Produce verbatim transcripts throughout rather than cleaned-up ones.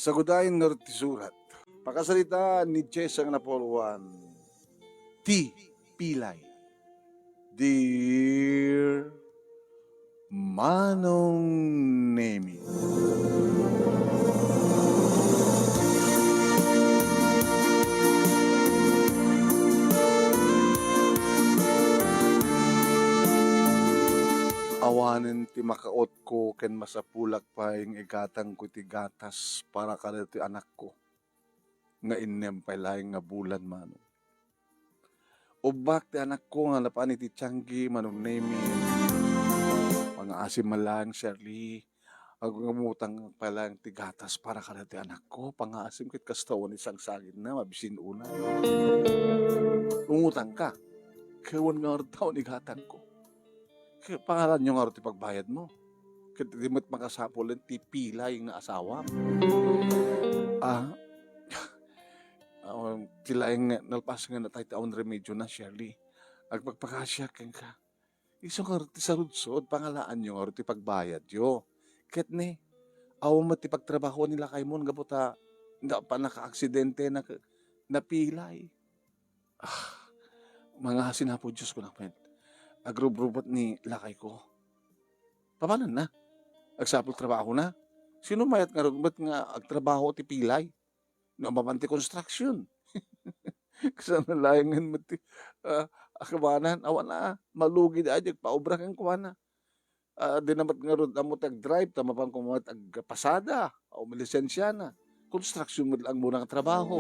Sagudayen ngarud ti surat. Pakasaritaan ni Jessa nga napulo-an, ti pilay. Dear Manong Nemi. Awanen ti makautko ken masapulak pay nga igatangko iti gatas para kadagiti anakko nga innem pay laeng nga bulan, Manong. Ubbak ti anakko nga napan iti tianggi, Manong Nemi. Pangaasim man laeng, Shirley. Ag-, umutang pay laeng ti gatas para kadagiti anakko. Pangaasim ket kasta unay sangsangitna, mabisin unay. Umutangka. Ket wen nga artaw ni gatangko. Ket pangalanyo ngarud ti pagbayadmo. Ket di met makasapul ti pilay nga asawam. Ah, ah, ti laeng nga nalpas nga natay ti awan remedyona, Shirley. Agpakpakasiak kenka. Isu ngarud ti sarudsod, pangalaanyo ngarud ti pagbayadyo. Ket ne, awan met ti pagtrabahoan ni lakaymo gapu ta na-, pa-, nakaaksidente, nak-, napilay. Ah, mangaasim, Apo Dios, kunak met. Agrubrubet ni lakayko. Papananna? Agsapul trabahona? Sino mayat ngarud met nga agtrabaho ti pilay? No mapan ti construction. Kasano laengen met ti, ah, a kumanan? Awan a, malugi da, agpaubra kenkuana. Ah, di na met ngarud ammo ti agdrive, ta mapan koma met agpasada, o malisensiana. Construction met laeng muna nga trabaho.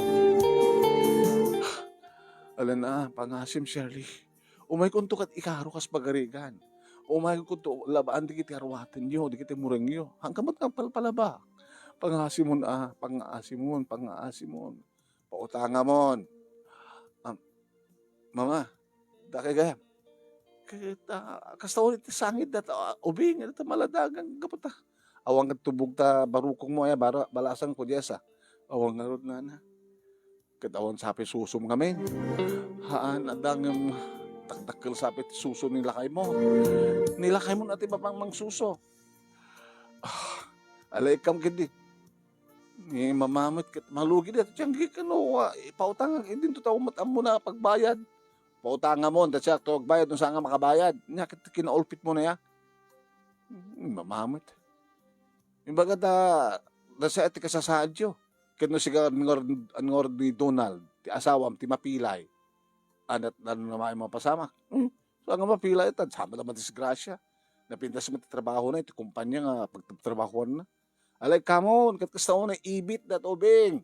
Ala na, pangaasim, Shirley. Umaykonto ket ikaro kas pagarigan. Umaykonto labaan dagiti aruatenyo, dagiti murengyo. Haanka met nga agpalpalaba. Pangaasimon a, pangaasimon, pangaasimon. Pautangamon. Am, Mama, dakay gayam. Ket, ah, kasta unay ti sangitda ta, ah, ubing, data maladagan gapu ta. Awan ket tubog ta barukongmo aya, bara-, balasangko diay sa. Awan ngarud, nana. Ket awan sapay susom ngamin. Haan, adda ngem dakdakkel sapay ti suso ni lakaymo. Ni lakaymo na ti mapang-, mangsuso. Ah, alaykam ketdi. Ni Mama met ket malugi dayta tianggi ken no, ah, ipautangak, idinto ta met ammona a pagbayad. Pautangamon, ta siak to agbayad no saan nga makabayad. Nia ket kinaulpitmo na ya. Ni Mama met. Imbaga ta, ta siak ti kasasaadyo. Ket no sika, anngor-, anngor ni Donald, ti asawam, ti mapilay. Anat, ano naman yung mapasamak? Hmm? Saan nga mapilay, ta, sama naman disgrasya. Napintas mo ti trabahona, iti kumpanya nga pagtrabahoanna. Alaykamon, ket kasta unay ibit dayta ubing.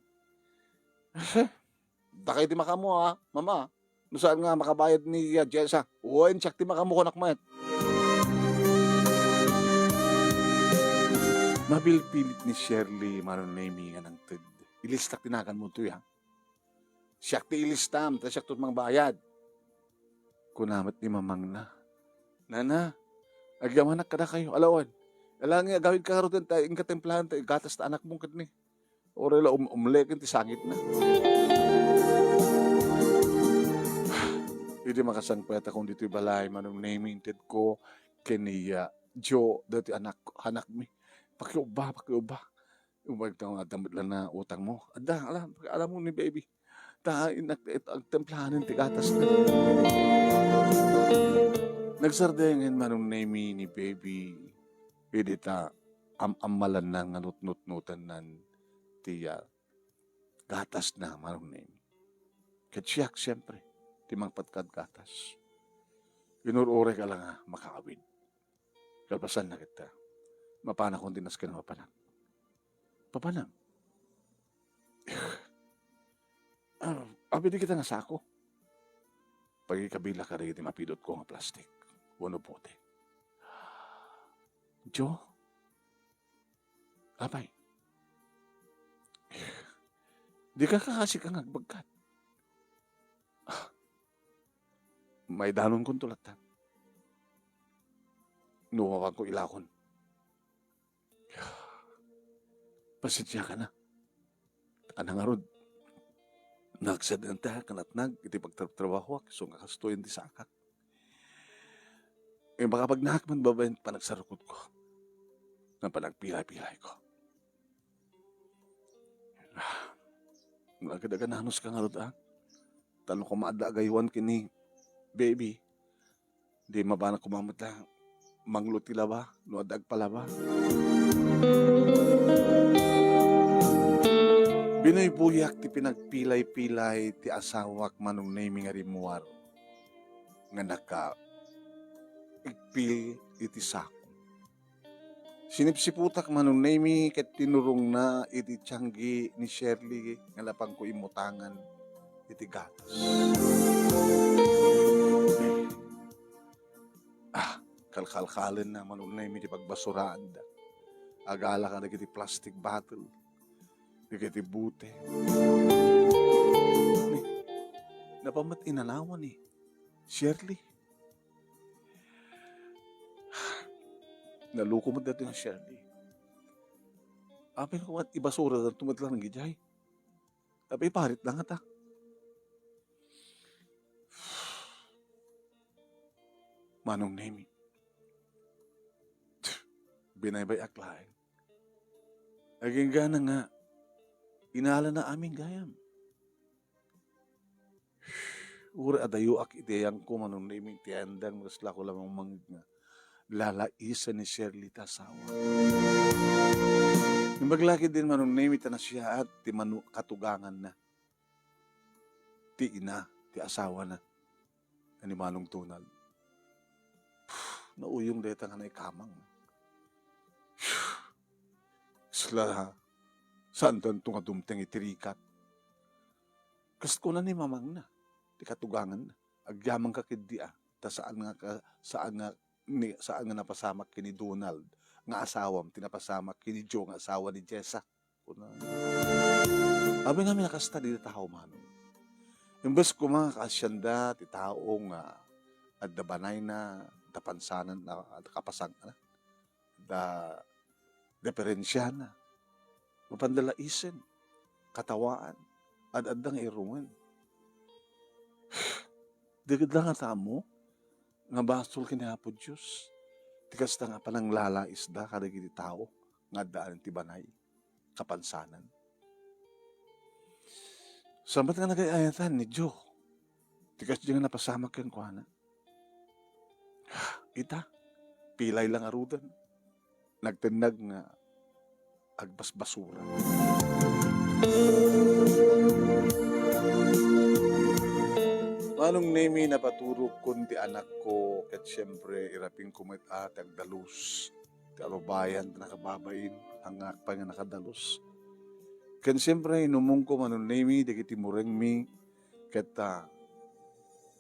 Dakay ti makaammo, a, Mama. No saan nga makabayad ni, a, Jessa. Wen, siak ti makaammo, kunak met. Mabilpilit ni Shirley, Manong Nemi, nga nangted. Ilistak ti naganmo toy, a. Siak ti ilistam, ta siak to mangbayad. Kuna met ni mamangna, "Nana, agyamanak kadakayo, alawan. Ala nga agawidka ngaruden ta inka timplaen ta igatas ta anakmo ketdi. Uray la um-, umleken ti sangitna." Idi makasangpetakon ditoy balay, Manong Nemi, intedko ken ni, a, Jo, daytoy anak, anakmi. Pakiubba, pakiubba. Umay ta nga adda met la nga utangmo. Adda, ala, alam mo ni baby. Ta, inak-, it-, agtemplanen ti gatas na. Nagsardengen Manong Nemi ni baby. Idi ta, am-ammalanna nga nutnutnotennan ti, a, gatas na, Manong Nemi. Ket siak, siempre, ti mangpatkat gatas. Inur-urek a la nga makaawid. Kalpasanna ket, a, mapanakon ti nasken a mapanak. Papanam? A, apidi kita nga sako. Pagikabila kadagiti mapidotko nga plastik wenno bote. Jo? Apay? Dika kaasi nga agbagkat. A, maidanonkonto latta. No mapanko ilakon. Pasensiakan a. Ania ngarud, naagsadanka, kanatnag iti pagtratrabahoak, isu nga kastoyen ti sakak. Imbagabagnaak man babaen ti panagsarukotko, nga panagpilay-pilayko. Nagadagananus ka ngarud, a? Ta no koma adda agaywan ken ni baby, di mabanak koma met la manglo ti laba no adda agpalaba. Binuybuyak ti pinagpilay-pilay ti asawak, Manong Nemy, nga rimmuar nga naka-igpil iti sako. Sinipsiputak, Manong Nemy, ket tinurongna iti tianggi ni Shirley nga napanko immutangan iti gatas. Ah, kalkalkalenna, Manong Nemy, ti pagbasuraanda. Agala kadagiti plastic bottle, dagiti bote. Ni, napan met inanawan ni Shirley. Naluko met daytoy nga Shirley. Apay, kuan, ibasura danto met lang idiay. Apay, iparit lang ata. Manong Nemy. Binaybay-ak laeng. Agingga nga inalana amin gayam. Uray adayoak iti ayangko, Manong Nemy, ti andang, kasla ko lamang mangngeg nga lalaisen ni Shirley ti asawa. Imbag la ketdin, Manong Nemy, ta nasiaat ti manu-, katuganganna, ti ina ti asawana, ni Manong Donald. Nauyong dayta nga naikamang. Kasla, saandanto nga dumteng iti rigat. Kas kuna ni mamangna, ti katuganganna, "Agyamanka ketdi, a, ta saan nga ka-, saan nga ni, saan nga napasamak ken ni Donald nga asawam ti napasamak ken ni Joe nga asawa ni Jessa," kuna. Amin-amin a kasta dita tao, Manong. Imbes koma kaasianda ti tao nga adda banayna, adda pansanan, a, adda kapasangan, adda deperensiana, mapanda la isen, katawaan, ad-adda nga irungen. Di ketdi la nga ammo nga basol ken ni Apo Dios ti kasta nga pananglalaisda kadagiti tao nga addaan ti banay, kapansanan. Sa met nga nagay-ayatan ni Joe ti kasdiay nga napasamak kenkuana. Ita, pilay la ngaruden. Nagtennag nga agbasbasura. Manong Nemy, napaturogkon ti anakko, ket siempre, irapingko met a ti agdalus. Ti ababayan ti nakababain, angak pay nga nakadalus. Ken siempre, inumongko, Manong Nemy, dagiti murengmi, ket, ah,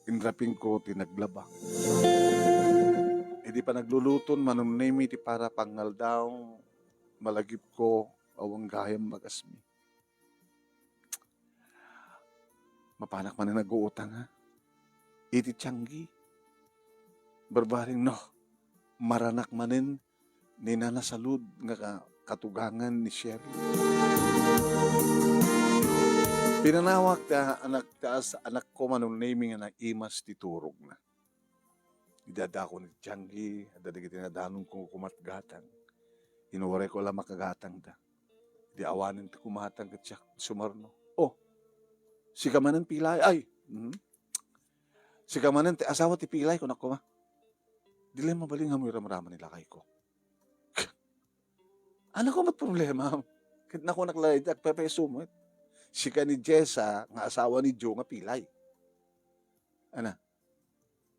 inrapingko ti naglaba. Idi panagluluton, Manong Nemy, ti para pangngaldaw, malagipko, awan gayam bagasmi. Mapanak manen aguutang, ha? Iti tianggi. Barbareng no, maranak manen ni Nana Salud nga ka-, katugangan ni Sherry. Pinanawak ti anak, ti as-, anakko, Manong Nemy, nga naimas ti turogna. Idi adda ko ni tianggi, adda dagiti nadanonko kumat gatang. Inuray ko la makagatangda. Di awanen ti kumatang ket siak sumarno. "Oh, sika manen pilay?" "Ay, mhm. Sika manen ti asawa ti pilay," kunak koma. Di la mabalin nga amoy ramraman ni lakayko. Ano ko met problema? Ket nakunak la iti agpepaiso met. Sika ni Jessa nga asawa ni Joe nga pilay. Ana,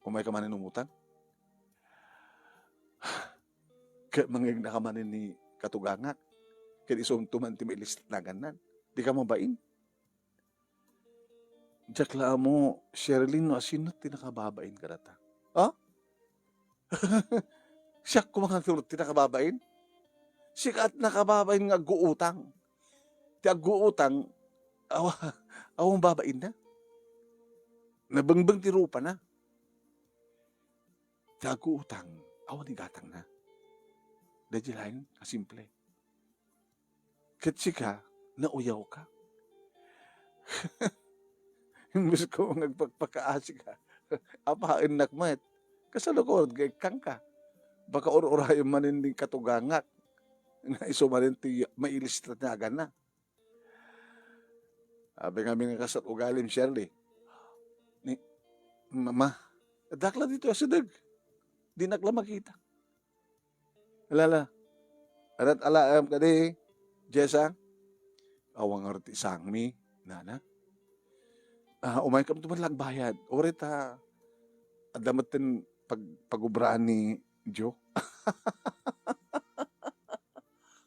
umayka manen umutang? Ket mangignaka manen ni katugangak. Ket isunto man ti mailista ti nagannan. Dika mabain. Diak la ammo, Sherilyn, no asino ti nakababain kadata. Ha? Siak koma nga ti nakababain? Sika ti nakababain nga agguutang. Ti agguutang, awa, awan babainna. Nabengbeng ti rupana. Ti agguutang, awan igatangna. Daydiay laeng a simple. Ket sika, nauyawka. Imbes ko nga agpakpakaasika, apaennak met. Kasano ko nga ikkangka? Baka ur-urayen manen ni katugangak nga isu manen ti mailista ti naganna. Apay ngamin nga kasat ugalim, Shirley? Ni, "Mama, addak la ditoy asideg. Dinak la makita." Lala, arat alaem kadi, Jessa? Awan ngarud ti sangmi, nana. Ah, umaykam to man la agbayad. Uray ta, adda met ten pag-, pagubraan ni Joe.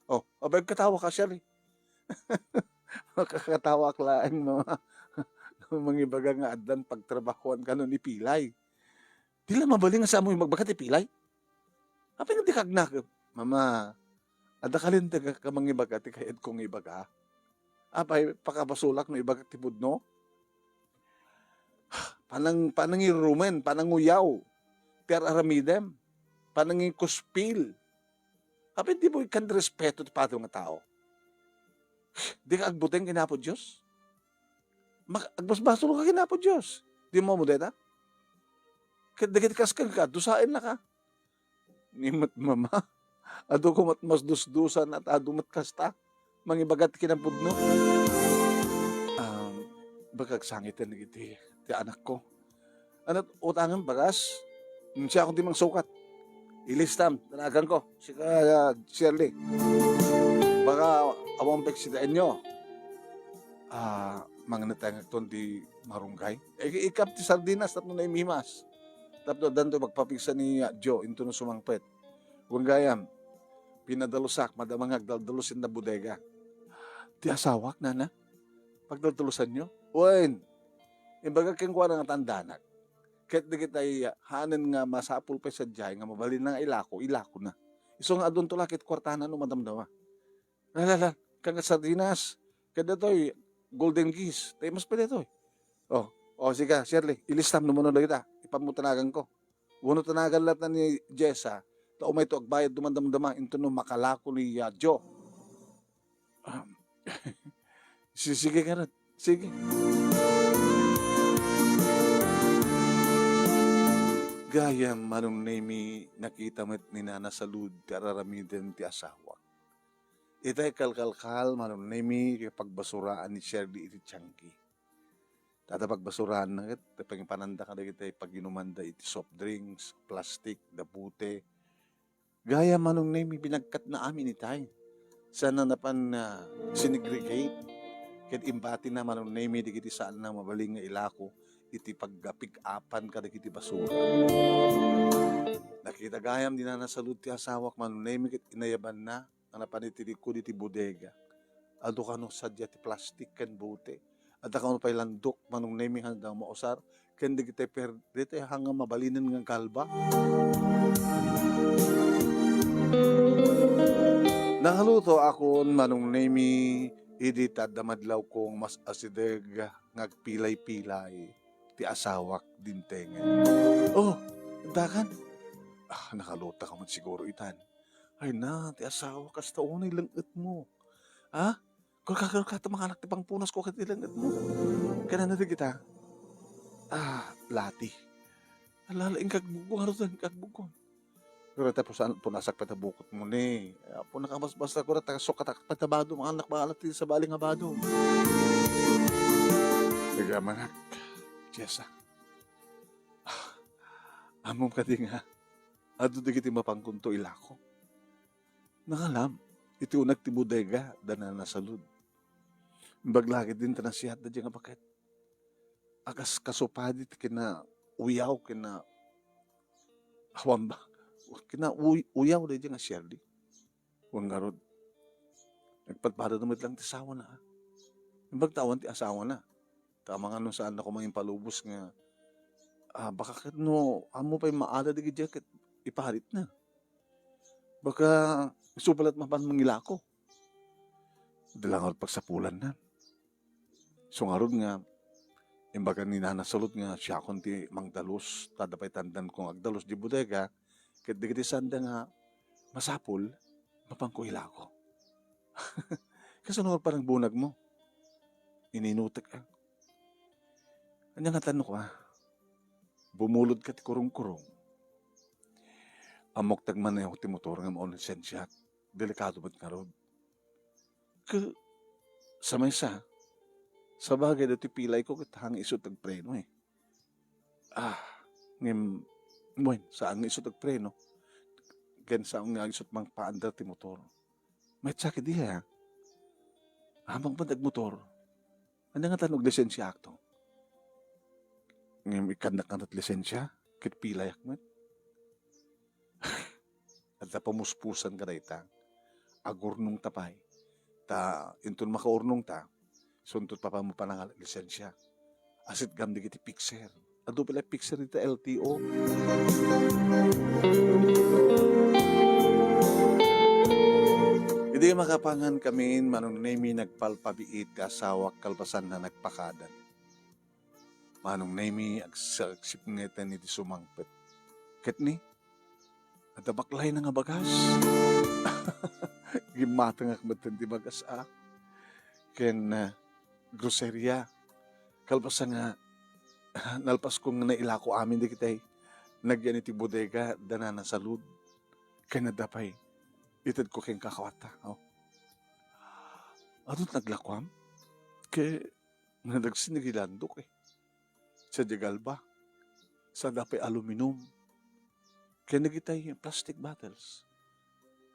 Oh, apay agkatawa ka, Shirley? Makakatawa ak laeng, mama. Mangibaga nga addan pagtrabahoan kano ni Pilay. Di la mabalin nga saanmo nga ibagbaga ti Pilay? Apay nga dika agnakem? Mama, adda kalinteg a mangibaga ti kayatko nga ibaga. Apay, pakabasolak no ibagak ti pudno? Panang-, panangirumen, pananguyaw ti ar-aramidem, panangikuspil. Apay, dimo ikkan respeto ti padam nga tao? Dika agbuteng ken Apo Dios? Mak-, agbasbasolka ken Apo Dios. Dimo ammo dayta? Ket dagiti kas kenka, dusaennaka. Ni met mama, adu ko met masdusdusa, adu met kasta. Mangibaga ti kinapudno. Um, bakag sangiten iti ti anakko. Ano, utangen bagas? Hmm, siakon ti mangsukat. Ilistam, tanaganko. Sika, ah, Shirley. Baka awan pek sida inyo. Ah, mangnetengek ton ti marunggay. Eh, ikap ti sardinas tapno naimimas. Tapno addanto magpapigsa ni, ah, Joe, into no sumangpet. Wen gayam, pinadalusak, madama nga agdaldalos inda bodega. Ti asawak, nana? Pagdaldalusanyo? Wen, imbagak kenkuana nga tandanak. Ket dagitay haanen nga masapul pay sadiay nga mabalin nga ilako, ilako na. Isu nga adunto la ket kuartana no madamdama. La, la, la, kan nga sardinas, ket datoy, golden geese, tay mas pay datoy. Oh, oh, sika, Shirley, ilistam no mano dagita, ipammutanagan ko. Wenno tanagan latta ni Jessa, ta umayto agbayad no madamdama, inton no makalako ni, ah, Joe. Um, si-, sige ngarud. Sige. Gayam, Manong Nemy, nakita met ni Nana Salud ti ar-aramiden ti asawak. Itay kalkalkal, Manong Nemy, ket pagbasuraan ni Shirley iti tiangki. Tada pagbasuraanna ket, pangipananda kadagiti paginumanda iti soft drinks, plastic, da bote. Gayam, Manong Nemy, binagkatna amin itay. Saanna napan, ah, sinegregate. Ket imbatina, Manong Nemy, dagiti saanna mabalin nga ilako iti pagga-pick-upan kadagiti basura. Nakita gayam ni Nana Salud ti asawak, Manong Nemy, ket inayabanna nga napan iti likod iti bodega. Adu kano sadiay ti plastik ken bote. Adda kano pay landok, Manong Nemy, nga mausar, ken dagiti perde ti hanga mabalinen nga galba. Nakaluto akon, Manong Nemy, idi ta adda madlawko nga mas asideg nga agpilay-pilay ti asawak dintengen. Oh, dakan? Ah, nakaluto ka man siguro itan. Ay na, ti asawa, kasta unay leng-etmo. Ha? Kurka, kurka, ta manganak ti pangpunas ko ket ti leng-etmo. Kanana dagita? Ah, lati. Alala, inkagbugong, ano to, inkagbugong. Pero ta pusan-, punasak pay ta bukotmo ni. Apo, nakabasbasa ko na, ta sukatak pay ta bado, manganak, manganak ti sabali nga bado. Nagamanak, Jessa. Ah, ammom kadi nga, adu dagiti mapangkonto ilako. Nangalam, iti uneg ti bodega, da Nana Salud. Imbag la ket din ta nasiat da diay nga baket. Akas kasupadi ti kinauyaw, kina-, awan ba? Kinauy-, uyaw da diay nga Shirley. Wen ngarud, nagpadpada na met lang ti asawana, ah. Imbag ta awan ti asawana. Ta amangan no saanna koma impalubos nga, ah, baka ket no ammo pay maala dagiti ket iparitna. Baka isu pay la't mapan mangilako. Di la ngarud pagsapulanna. Isu ngarud nga, imbaga ni Nana Salud nga siakon ti mangdalus, ta adda pay tandanko nga agdalus di bodega, ket dagiti saanda nga masapul, mapanko ilako. Kasano nga panangbunagmo? Ininutek, ah. Ania ngatan no kua? Bumulod ka ti kurungkurung. Ammok ti agmaneho ti motor ngem awan lisensiak. Delikado met ngarud. Ke-, sa maysa, Sabagay, ditoy pilayko ket saan nga isu ti agpreno, eh. Ah, ngem, wen, saan nga isu ti agpreno. Ken saan nga isu ti mangpaandar ti motor. Maysa ketdi, ha? Amangan met agmotor. Ania ngata no aglisensiaakto? Ngem ikkannak nga ti lisensia, ket pilayak met. Adda pamuspusan kadayta. Agurnongta pay. Ta inton makaurnongta, suntot pay a panangal-lisensia. Asitgam dagiti fixer. Adu pay la fixer dita L T O. Idi makapangan kamin, Manong Nemi, nagpalpabiit ti asawak kalpasanna nagpakadan. Manong Nemi, agsa-, agsipngeten iti sumangpet. Ket ni, adda baklayna nga bagas. Gimmatengak metten ti bagas, a. Ken, ah, groceria. Kalpasan nga, nalpaskon nga nailako amin dagiti nagyan iti bodega da Nana Salud. Ken adda pay itedko kenka a kuarta, oh. Adun naglakuam? Ket nga nagsinigi landok, eh. Sadiay galba. Saan da pay aluminum. Ken dagitay plastic bottles.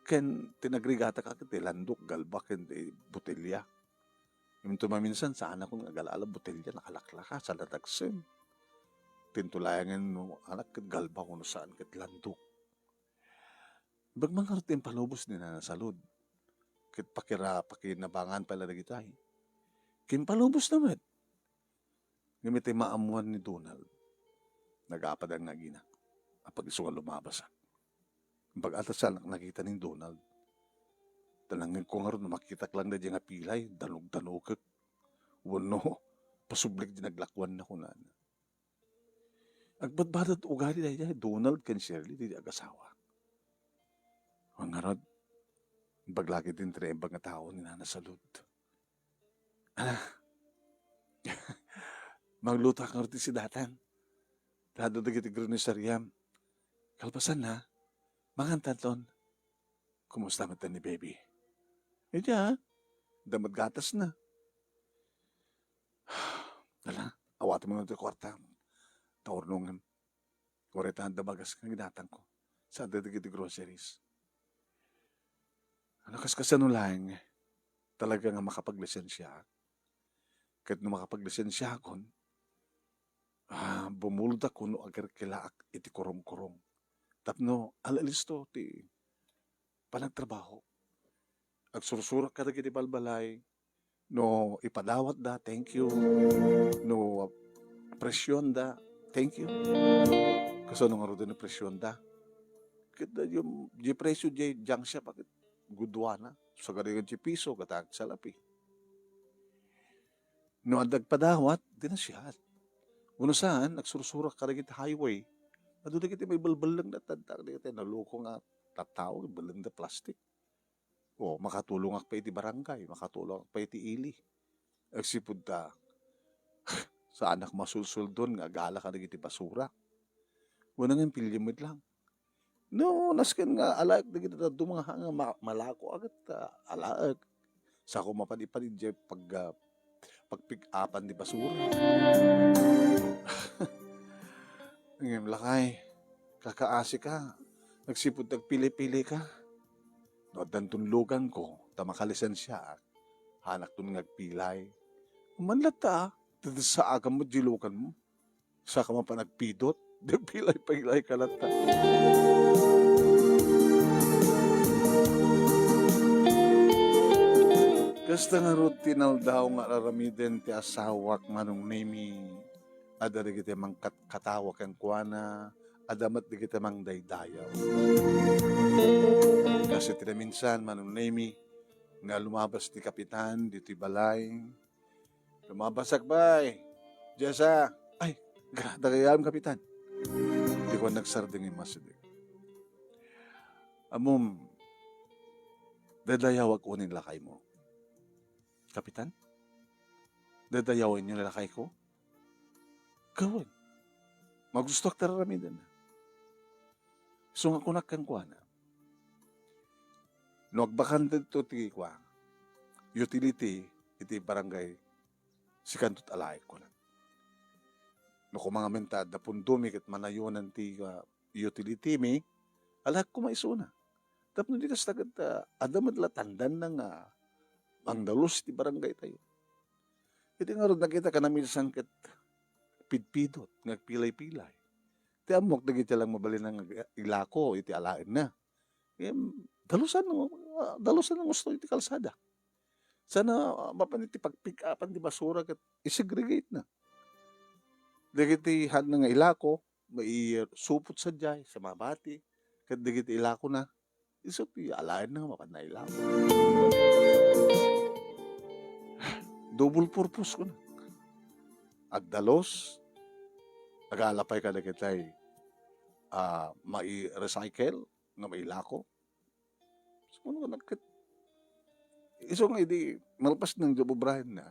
Ken ti nagrigatak ket ti landok, galba, ken ti botelya. Inton maminsan, saanakon nga agala-ala botelya, nakalaklaka, saan da dagsem. Ti inton laengen no anak ket galba wenno saan ket landok. Imbag man ngarud ti impalubos ni Nana Salud. Ket pakira-, pakinabangan pay la dagitay. Ket impalubosna met. Ngem itay maammoan ni Donald, nag-apadan nga agina. Apag isu nga lumabasak. Imbag a ta saanak nakita ni Donald. Tanangngegko ngarud no makitak lang daydiay nga pilay, danogdanogek. Wenno, pasublik ti naglakuanna, kunana. Agbadbadad ugali daydiay Donald ken Shirley, daydiay agasawa. Wen ngarud, imbag la ket ti naimbag nga tao ni Nana Salud. Ala, manglutoak ngarud ti sidatan. Ta adda dagiti groceryam. Kalpasanna, mangantanton. Kumusta met ni baby? Idiay, adda met gatasna. Ala, awatem ti kuarta. Ta urnongem. Uray ta adda bagas nga ginatangko. Saan dagiti groceries. Ano, kaskasano laeng, talaga nga makapaglisensiaak? Ket no makapaglisensiaakon, ah, bumulodakon no agkerkelaak iti kurongkurong. Tapno ala-alisto ti panagtrabaho. Agsursurak kadagiti balbalay, no ipadawatda, thank you. No presyonda, thank you. Kasano ngarud no presyonda? Ket da, yung, di presyo di junk shop, ket gudwana. Sagaringan ti piso, ket agsalapi. No adda agpadawat, di na siat. Wenno saan, agsursurak kadagiti highway. Adu dagiti maibalballeng da, tadtak dagiti naloko nga tattao, ballengda plastic. O, makatulongak pay iti barangay, makatulongak pay iti ili. Agsipud ta, saanak masulsuldon nga agala kadagiti basura. Wenno nga impiliam met lang. No, nasken nga alaek dagiti dadduma nga ma-, malako a ket, ah, alaek. Sako mapan-ipan idiay pag, ah, pagpig-apan ti basura. Ngem lakay, kakaasika, agsipud ti agpili-pilika. No addanton luganko, ta makalisensiaak, haanakton nga agpilay. Amanlatta, ah, ta saakan met diay luganmo. Saka mapan agpidot, di pilay-pilay ka latta. Kasta ngarud ti inaldaw nga ar-aramiden ti asawak, Manong Nemi. Adda dagiti mangkatkatawa kenkuana, adda met dagiti mangdaydayaw. Kas iti naminsan, Manong Nemi, nga lumabas ti kapitan ditoy balay, lumabasak, bay. Jessa. Ay, gra-, dagayam, Kapitan. Di ko nagsardeng imas idi. Ammom, dadayawak unin lakaymo. Kapitan? Dadayawen niyo lakay ko? Gawen. Magustoak ti ar-aramiden. Isu nga kunak kenkuana, no agbakan didto ti kua, utility iti barangay, Sikanto ti alaek," kuna. "No koma ngamin ta adda pundomi ket manayonan ti, ah, utility mi, alaek koma isuna. Tapno di kasta ket, ah, adda met la tandanna nga mangdalus ti barangay tayo." Iti ngarud, nakita ka na minsan ket pidpidot nga agpilay-pilay. Ti ammok dagiti lang mabalin nga ilako iti alaenna. Ngem dalusan, ah, dalusan nga gusto iti kalsada. Sana, ah, mapan iti pagpick-upan ti basura ket i-segregate na. Dagiti haanna nga ilako, maisupot sadiay, sa mabati, ket dagiti ilako na, isu ti alaen na nga mapan na ilako. Double purpose ko na. Agdalus, agala pay kadagitay, ah, mai-recycle nga mailako. Sumano nga nagket-, isu nga idi malpas nang job obrahen na,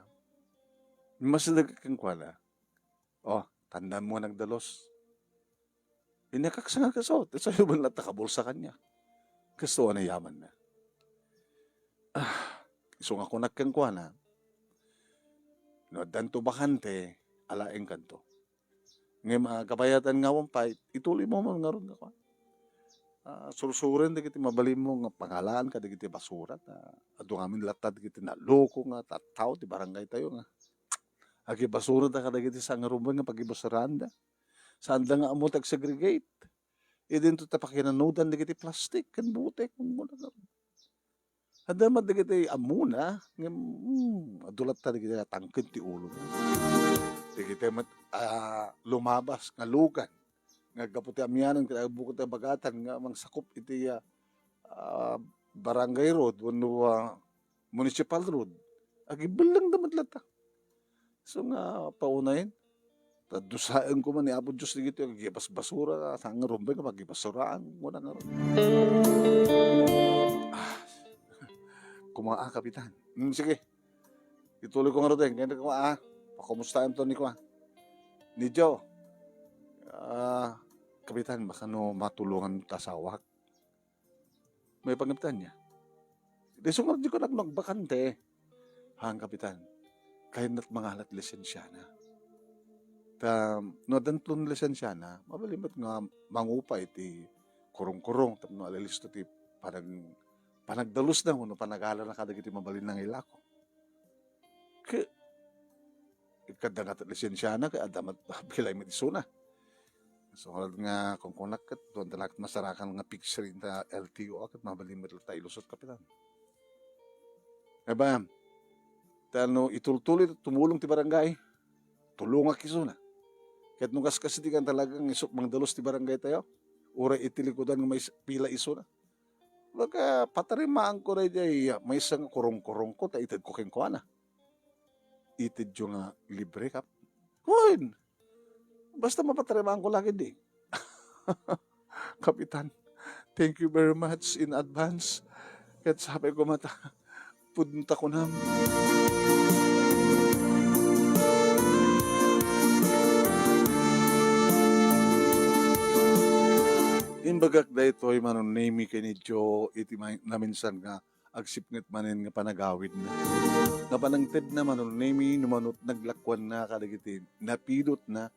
mas nagkakuana, "Oh, tandaan mo nagdalus." Inakaksa nga kaso, ti sayo man latta kabulsa kanya. Kasto a nayaman na. Ah, isu nga kunak kenkuana, "No addanto bakante, alaenkanto. Ngem, ah, kabayatan nga awan pay, ituloy mo man ngarud nga kuan. Ah, sursuren dagiti mabalinmo nga pangalaan kadagiti basura ta adu ngamin latta dagiti naloko nga tattao ti barangay tayo nga agibasura da kadagiti sangarubay nga pagibasuraanda. Saanda nga ammo ti agsegregate. Idinto ta pakinanudan dagiti plastik ken bote, kung kuna nga." Adda met dagiti ammona, ngem, hmm, adu latta dagiti natangken ti ulona. Dagiti met, ah, lumabas nga lugan, nga gapu ti amianan ket agbuket a bagatan nga mangsakup iti, ah, ah, barangay road wenno, ah, municipal road, agibellengda met latta. So nga paunayen, ta dusaen koma ni Apo Dios dagitoy agibasbasura, saan nga rumbeng nga pagibasuraan, kuna ngarud. Ah, kuma, ah, Kapitan. Hmm, sige. Ituloy ko ngarud, eh. Kaya ko, ah, pakumustaen to ni, kuan, ni Joe. Ah, Kapitan, baka no matulungan ta asawak. May pangitan niya. Di sungarad di ko nagnagbakante. Han, Kapitan, kayatna mangalat lisensiana. Ta, no addan ti lisensiana, mabalin met nga mangupa iti kurong-kurong tapno alilisto ti panag-, panagdalusna wenno panagalana kadagiti mabalin nga ilako. Ke-, Ikadda nga lisensiana, ket adda met, pilay met isuna. So, ngarud nga kunkunak ket, duan da la ket masarakan nga picture ita L T O a ket mabalin met ta ilusot, Kapitan. Aba, ta no itultuloy, tumulong ti barangay, tulongak isuna. Ket no kaskasdikan talaga nga isuk mangdalus ti barangay tayo, uray iti likudan nga mais-, pila isuna. Baga, patarimaanko daydiay maysa nga kurong-kurongko ta itedko kenkuana. Itedyo nga libre, Kap. Wen! Basta mapatarimaanko la ketdi. Kapitan, thank you very much in advance. Ket sapay koma ta pudno ta kunam. Imbagak daytoy, Manong Nemy, ken ni Joe iti may-, naminsan nga agsipnget manen nga panagawidna. Nga panangtedna, Manong Nemy, no mano ti naglakuanna kadagiti napidotna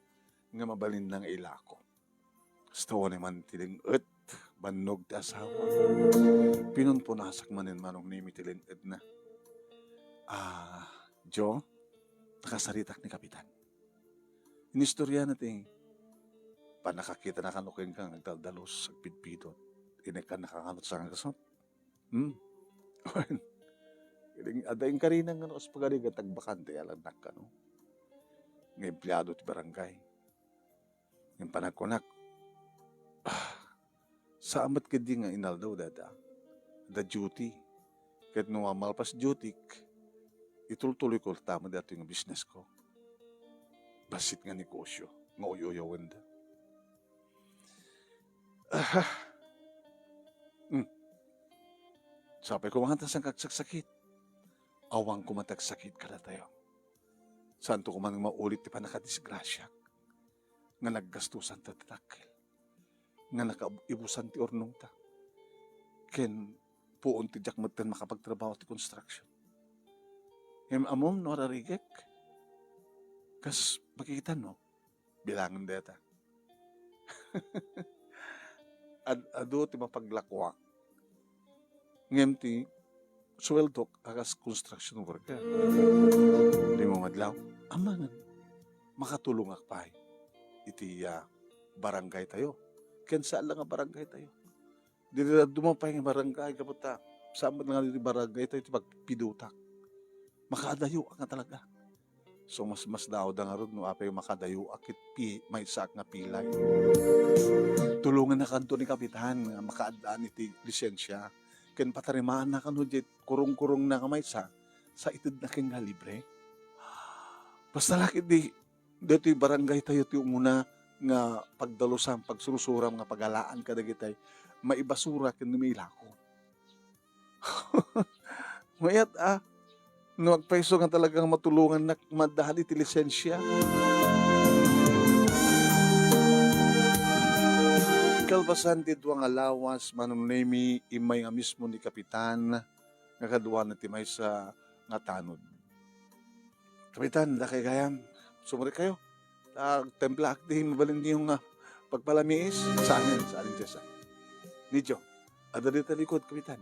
nga mabalinna nga ilako. Kasta unay man ti leng-et, bannog ti asawa. Pinunpunasak manen, Manong Nemy, ti leng-etna. Ah, Joe, nakasaritak ni Kapitan. Inistoriana ti pannakakitana kano kenka nga agdaldalus, agpidpidot. Inekkannaka kano ti sangagasut. Hmm? Wen, adda inkarina nga no kas pagarigan ti agbakante, alannak kano. Nga empleado ti barangay. Ngem panagkunak, ah, saan met ketdi nga inaldaw dayta. Adda duty. Ket no malpas dutyk, itultuloyko latta met daytoy nga businessko. Bassit nga negosyo nga uy-uyawenda. Ah. Hmm. Sapay koma ta saan nga agsaksakit. Awan koma ti agsakit kadatayo. Saanto koma nga maulit ti pannakadisgrasiak nga naggastusan ta ti dakkel, nga nakaibusan ti urnongta. Ken puon ti diak metten makapagtrabaho ti construction. Ngem ammom no ararigek? Kas makikita, no? Bilangan deta. Ad-, adu ti mapaglakuak. Ngem ti suweldok a kas construction worker. Limong adlaw, amangan, makatulongak pay iti, ah, barangay tayo. Ken saan la nga barangay tayo. Diri la dumapay nga barangay, gapu ta, saan met nga diri barangay tayo ti pagpidutak. Makaadayoak nga talaga. So, mas, mas daawda ngarud no apay makadayoak ket pi-, maysaak nga pilay. Tulongannakanto ni Kapitan nga makaaddaan iti lisensia. Ken patarimaanna kano diay kurong-kurongna nga maysa, sa itedna ken nga libre. Basta la ketdi, daytoy barangay tayo ti umuna nga pagdalusan, pagsursuram nga pagalaan kadagitay maibasura ken no mailako. Mayat a, no agpayso nga talagang matulongannak maaddaan iti lisensia. Kalpasan ti dua nga lawas, Manong Nemy, immay nga mismo ni Kapitan nga kaduana ti maysa nga tanod. Kapitan, dakay gayam, sumrekkayo. Agtemplaak ti mabalinyo nga pagpalamiis. Saanen, saanen, Jessa. Ni Joe, adda dita likod, Kapitan.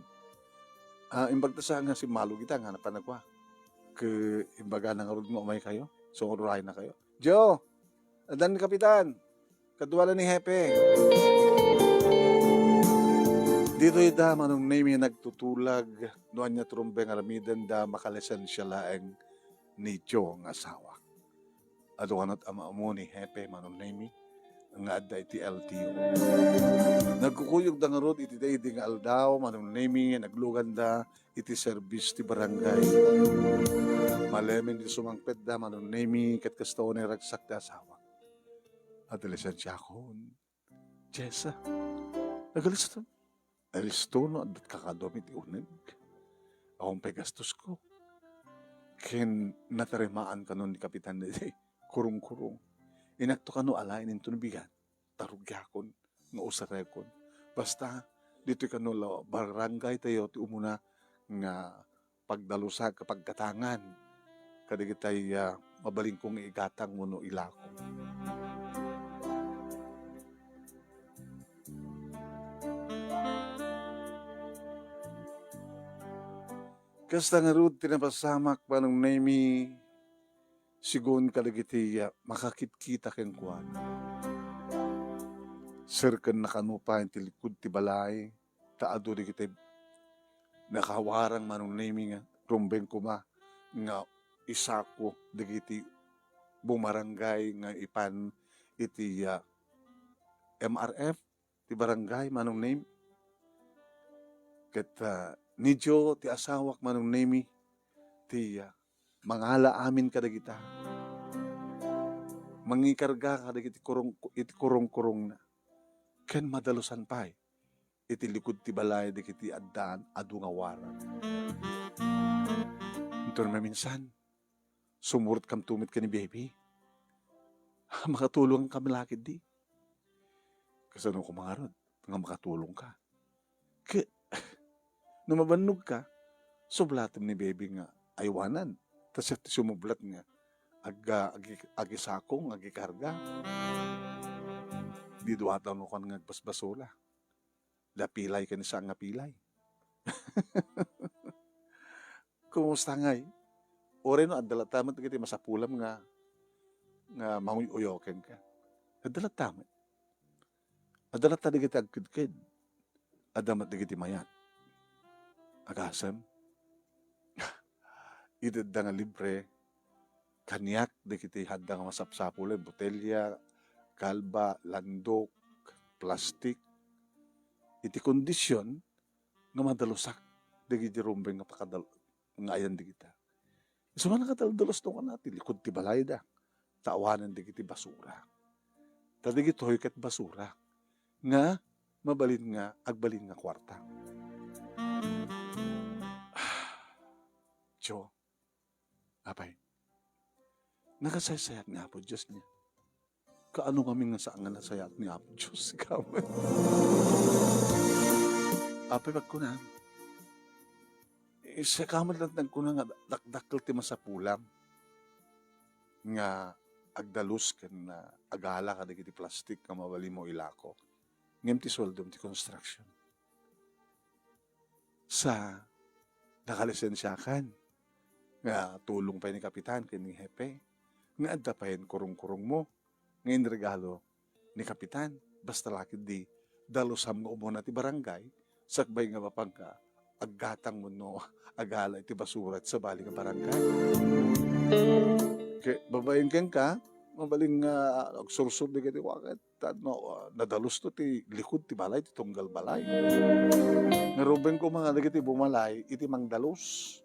Ah, imbag ta sa nga simmalog ita nga napan nagkua. Ke, imbagana ngarud nga umaykayo. Sumurayennakayo. Joe, adda ni Kapitan. Kadua la ni Hepe. Ditoy da, Manong Nemy, nagtutulag. No ania ti rumbeng aramidenda, makalisensia laeng ni Joe nga asawak. Adu kano ti ammo ni Hepe, Manong Nemy, nga adda iti L T O. Nagkukuyogda ngarud iti daydi nga aldaw, Manong Nemy, nagluganda iti serbis ti barangay. Malemen ti sumangpetda, Manong Nemy, ket kasta unay ragsak ti asawak. Adda lisensiakon, Jessa. Nagalisto. Nalisto no adda ti kakaduam iti uneg. Awan pay gastosko. Ken natarimaan kano ni Kapitan daydiay kurong-kurong. Inakto kano alaen inton bigat, ta rugiakon nga usarekon. Basta, ditoy kano la barangay tayo ti umuna nga pagdalusak, paggatangan kadagitay, ah, mabalinkon nga igatang wenno ilako. Kasta ngarud ti napasamak, Manong Nemy, sigun kadagiti, ah, makakitkita kenkuana. Serkenna kano pay ti likud ti balay, ta adu dagiti nakawarang, Manong Nemy, nga rumbeng koma nga isako dagiti bumarangay nga ipan iti, ah, M R F ti barangay, Manong Nemy. Ket, ah, ni Joe ti asawak, Manong Nemy, ti, ah, mangala amin kadagita. Mangikarga kadagiti kurong-, iti kurong-kurongna. Ken madalusan pay iti likud ti balay dagiti addaan adu nga warang. Inton maminsan, sumurotkam met ken ni Baby. Makatulongkami la ketdi. Kasano koma ngarud nga makatulongka? Ke-, no mabannogka, sublatem ni Baby nga aywanan. Ta siak ti sumublat nga ag-, agi-, agisako nga agikarga. Di duataw no kuan nga agbasbasura. La pilay ken saan nga pilay. Kumusta ngay? Uray no, adda latta met dagiti masapulam nga, nga manguy-uyo kenka. Adda latta met. Adda latta dagiti agkedked. Adda met dagiti mayat. Agasem. Itedda nga libre, kaniak dagiti hadda nga masapsapulen, botelya, kalba, landok, plastik. Iti kondisyon nga madalusak dagiti rumbeng nga pakadal-, nga ayan dagita. Isu nga nakadaldalos no kana ti likud ti balayda, ta awanen dagiti basura. Ta dagitoy ket basura nga mabalin nga agbalin nga kuarta. Jo, apay, nakasaysayat ni Apo Dios niya. Kaano ngamin nga saan nga nasayaat ni Apo Dios? Ikaw. Apay, pagkuna, eh, siya ka met latta nagkuna nga dakdakkel ti masapulam nga agdalus ken, ah, agala kadagiti plastik nga mabalinmo ilako. Ngem ti sueldom ti construction. Sa nakalisensiakan nga tulong pay ni Kapitan ken ni Hepe, nga adda pay kurong-kurongmo nga inregalo ni Kapitan, basta la ketdi dalusam nga umuna ti barangay, sakbay nga mapangka aggatang wenno agala iti basura iti sabali nga barangay. Ke-, babaen kenka, mabalin nga agsursor dagiti waket, ta no, ah, nadalusto ti likud ti balay, ti tunggal balay. Nga rumbeng koma nga dagiti bumalay iti mangdalus.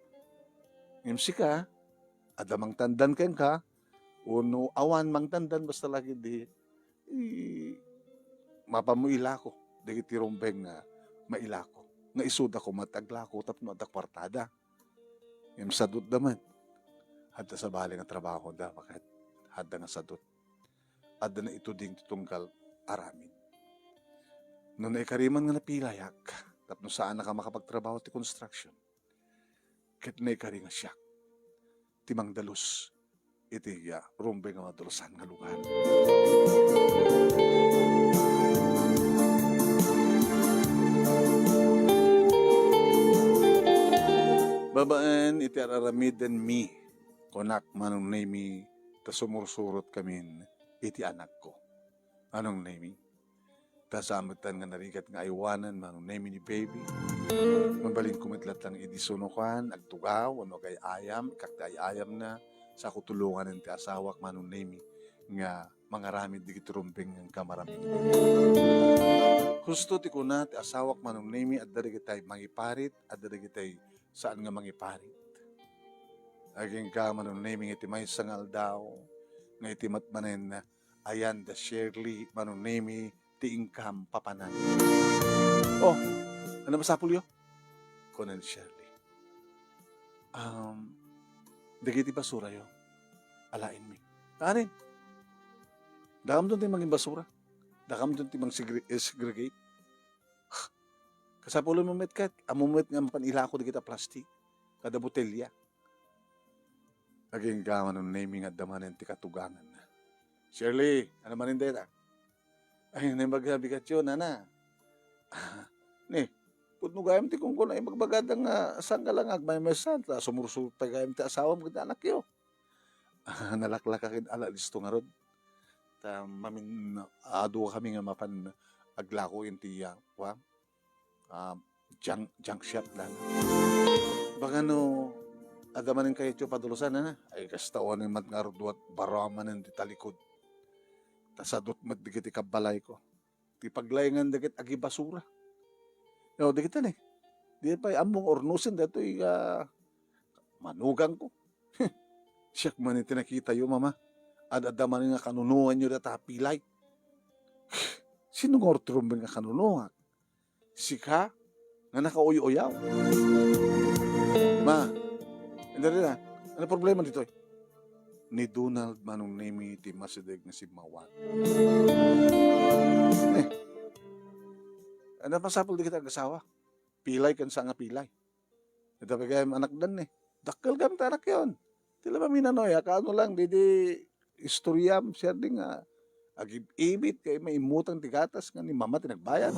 Ngem sika, adda mangtandan kenka, wenno awan mangtandan, basta la ketdi, i-, mapanmo ilako dagiti rumbeng nga mailako. Nga isuda koma ti aglako tapno adda kuartada. Ngem sadutda met. Adda sabali nga trabahoda, baket adda nga sadut. Adda naituding ti tunggal aramid. No naikari man nga napilayak, tapno saanak a makapagtrabaho ti construction, ket naikari nga siak ti mangdalus iti, ah, rumbeng nga madalusan nga lugar. Babaen iti ar-aramidenmi, kunak, Manong Nemi, ta sumursurotkamin iti anakko. Manong Nemi, ta saan metten nga narigat nga aywanen, Manong Nemi, ni baby. Mabalinko met latta idi sunokan, agtugaw, wenno agay-ayam, ikkak ti ay-ayamna, sa kutulonganen ti asawak, Manong Nemi, nga mangaramid dagiti rumbeng nga maramid. Husto ti kuna ti asawak, Manong Nemi, adda dagiti mangiparit, adda dagiti saan nga mangiparit. Agingga, Manong Nemi, nga iti maysa nga aldaw, nga iti met manen ayan da Shirley, Manong Nemi, ti inkam papanan. "Oh, ano masapulyo?" kunan Shirley. "Um, dagiti basurayo, alaenmi." "Anin? Dakamton ti manginbasura? Dakamton ti mangsegre-, segregate?" Kasapulenmo met ket, ammom met nga mapan ilako dagiti plastik, kada botelya. Agingga, Manong Nemi, nga adda manen ti katugangan. "Shirley, ano manen dayta?" "Ay, naimbag a bigatyo, nana." "Ah, ni, pudno gayam ti kunkuna, ibagbagada nga saan ka lang agmaymaysa, ta sumursuta gayam ti asawam ken ti anakyo." Nalaklaka ken ala listo ngarud. Ta mamin-, adu kami nga mapan aglako iti, ah, kua, ah, junk, junk shop lang. Baka no, adda manen kayatyo padulusan, ana? Ay, kasta unen met ngarud, barua manen ti talikod. Ta sadut met dagiti kabbalayko ti paglaengan dagiti agibasura. Yo, dagita ni. Di pay ammong urnosen daytoy nga manugangko. Siak man iti nakitayo, Mama. Ad-adda man nga kanunuanyo data pilay. Sino nga urturumbeng nga kanunuak? Sika nga nakauy-uyaw. Ma, dali na. Ano problema ditoy? Ni Donald, Manong Nemi, ti masideg nga simmawat. Eh, ano masapul dagiti agasawa? Pilay ken saan nga pilay. Ita pay gayam anakdan ni. Dakkel gayam ti anakyon. Ti la maminanoy, kaano lang, didi istoriam, siya di nga agib-ibit kay maimmutang ti gatas nga ni Mama ti nagbayad.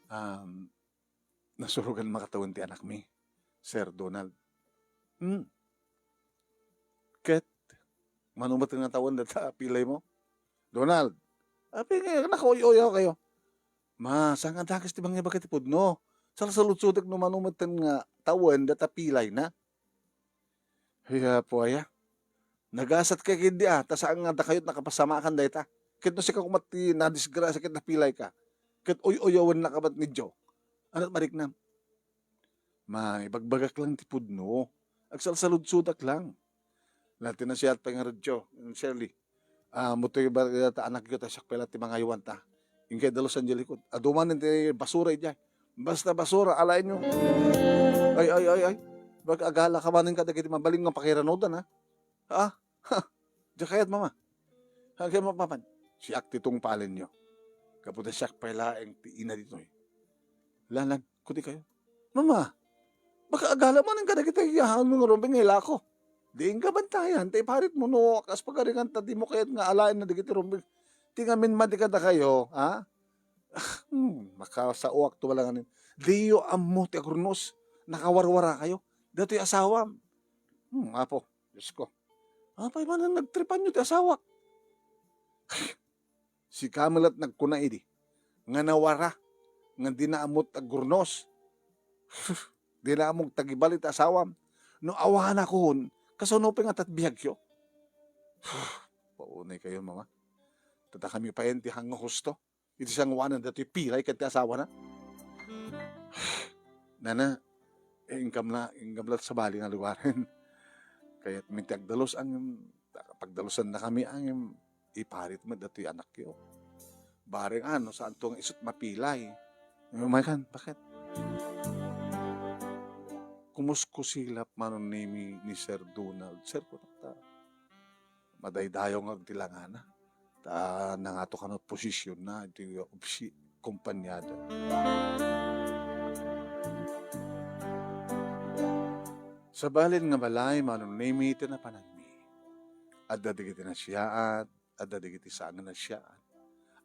Um, nasurogan makatawen ti anakmi, Sir Donald. Hmm. Ket, mano met nga tawen data pilaymo? Donald, apay nga nakauy-uyaw kayo? Ma, saan nga dakes ti mangibaga ti pudno? Salsaludsodek no mano met nga tawen data pilayna. Ay, Apo aya. Nagasat kay ketdi, a, ta saan nga dakayo nakapasamakan dayta. Ket no sika koma ti nadisgrasya ket napilay ka, ket uy-uyawen na ka met ni Joe. Ano ti mariknam? Ma, ibagbagak lang ti pudno. Agsalsaludsodak lang. Nati na siya pay nga radyo, Shirley. Ah, mutoy ba ta anakyo ta siak pay la ti mangaywan ta. Inkay dalusan di likod. Adu manen ti basura idiay. Basta basura, alaenyo. Ay, ay, ay, ay. Bag-, agala ka manen kadagiti mabalin nga pakiranudan, ha? Ha? Ha? Diak kayat, Mama. Agay mapapan. Siak ti tungpalenyo. Gapu ta siak pay laeng ti ina ditoy. Lan, lan, kuti kayo. Mama, baka agala manen kadagiti yahan mo nga rumbeng nga ilako. Di inka bantayan, ta iparitmo no kas pagaringan ta dimo kayat nga alaenna dagiti rumbeng. Ti ngamin madi kadakayo, ha? Hmm, makasaoak to balanganin. Diyo ammo ti agurnos. Nakawarwarakayo. Datoy asawam. Hmm, Apo, Diosko. Apay manen nagtripanyo ti asawak? Sika met la't nagkuna idi nga nawara, nga dina ammo ti agurnos. Dina ammo ti agibali ti asawam. No awanakon, kasano pay nga tat biagyo? Paunay kayo, mama. Tadakami payen ti hang nga husto. Iti sangoanan datoy pilay ken ti asawana. Nana, eh, inkamla, inkamla sabali nga lugaren. Kayatmi ti agdalus, ngem, pagdalusanna kami, ngem, iparit met datoy anakyo. Bareng ano, saanto nga isut mapilay. Umaykan, bakit? Kumuskusilap Manong Nemi ni Sir Donald. Sir, kunam ta, madaydayaw nga ti langana. Ta nangato kano posisionna iti obsi-, kompanyada. Sabali nga balay, Manong Nemi, ti napananmi. Adda dagiti nasiaat, adda dagiti saan nga nasiaat.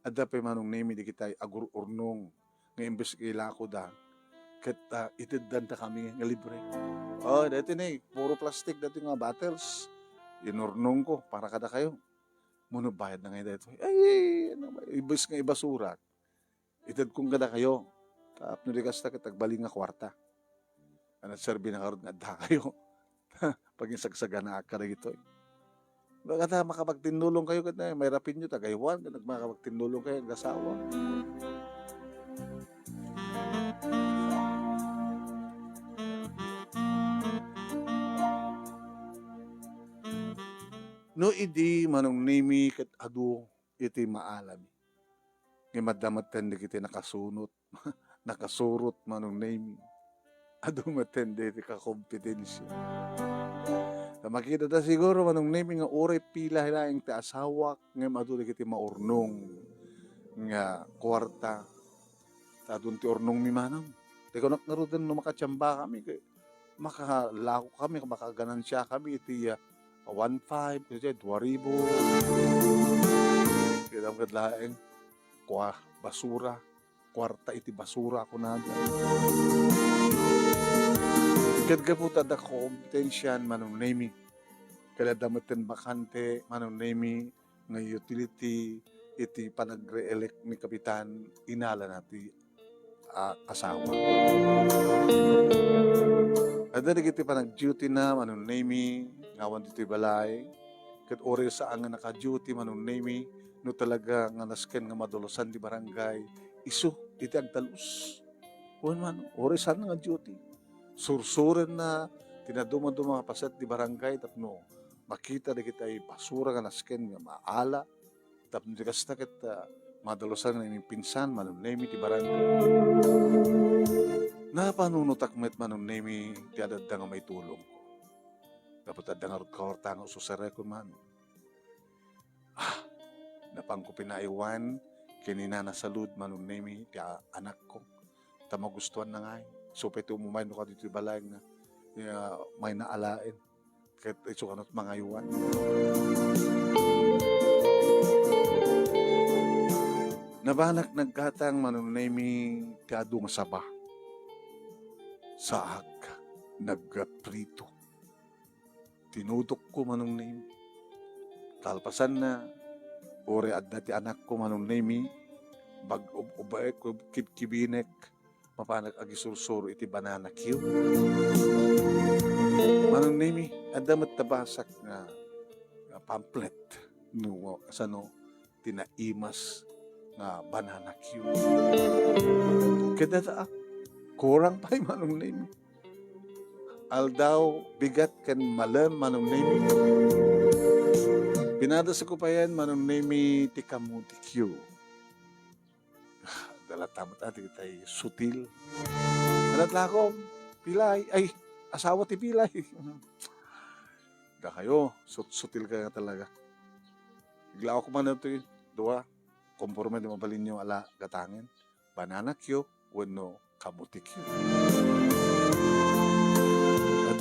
Adda pay Manong Nemi dagiti agur-urnong nga imbes nga ilakoda, ket, ah, iteddanta kami nga libre. Oh, dati ni, puro plastic dati nga bottles. Inurnong ko para kadakayo. Mano bayad na ngay daytoy. Ay, ano ba? Imbes nga ibasura. Itedkon kadakayo. Tapno di kasta ket agbalin nga kuarta. Ano, serbi na karod nga adda kayo. Pagin sagsaganaak kadagitoy. Baga ta makapagtinnulong kayo ket, eh, may rapinyo, tagaywan, ket nagmakapagtinnulong kayo, nagasawa. No idi, Manong Nemi, ket adu iti maalami. Ngem adda metten dagiti nakasunot, nakasurot, Manong Nemi. Adu metten dagiti kakompetensia. Ta makita ta siguro, Manong Nemi, nga uray pila laeng ti asawak, ngem adu dagiti maurnong nga kuarta. Ta adun ti urnongmi, Manong. Ti kunak ngaruden no makatiamba kami, ket makalako kami, makaganansia kami iti, ah, one five, iti dua ribu. Kitam ket laeng, kua, basura, kuarta iti basura, kunada. Ket gapu ta adda kompetensian, Manong Nemi. Ket adda metten bakante, Manong Nemi, nga utility iti panagre-elect ni Kapitan, inalana ti, ah, asawa. Adda dagiti panagduty na, Manong Nemi, nga awan ditoy balay, ket uray saan nga naka-duty, Manong Nemi, no talaga nga nasken nga madulusan ti barangay, isu iti agdalus. Wen man, uray saan nga duty. Sursurenna ti nadumaduma nga paset ti barangay tapno makita dagiti basura nga nasken nga maala, tapno di kasta ket, ah, madalusan nga inimpinsan, Manong Nemi, ti barangay. Napanunotak met, Manong Nemi, ti adda nga maitulongko. Gapu ta adda ngarud kuarta nga ususarekon, Manong. Ah, napanko pinaaywan ken ni Nana Salud, Manong Nemi, ti a-, anakko. Ta magustuanna ngay. Isu pay ti umumay no kaditoy balay nga, nga mayna alaen. Ket isu kano ti mangaywan. Nabanak naggatang, Manong Nemi, ti adu nga saba. Saak, nagprito. Tinudokko, Manong Nemi. Kalpasanna, uray adda ti anakko, Manong Nemi, bag-ob-obaek, kibkibinek, mapanak agisursuro iti banana cue. Manong Nemi, adda met nabasak nga, nga pamphlet no kasano ti naimas nga banana cue. Ket adda, ah, kurang pay, Manong Nemi. Aldaw, bigat ken malem, Manong Nemi. Pinadasko payen, Manong Nemi, ti kamote cue. Dala ta met, ah, dagitay sutil. Anak lakom, pilay. Ay, asawa ti pilay. Dakayo, sut-, sutil ka nga talaga. Iglaok man ito, dua, konforme ti mabalinyo ala gatangen. Banana cue wenno kamote cue. At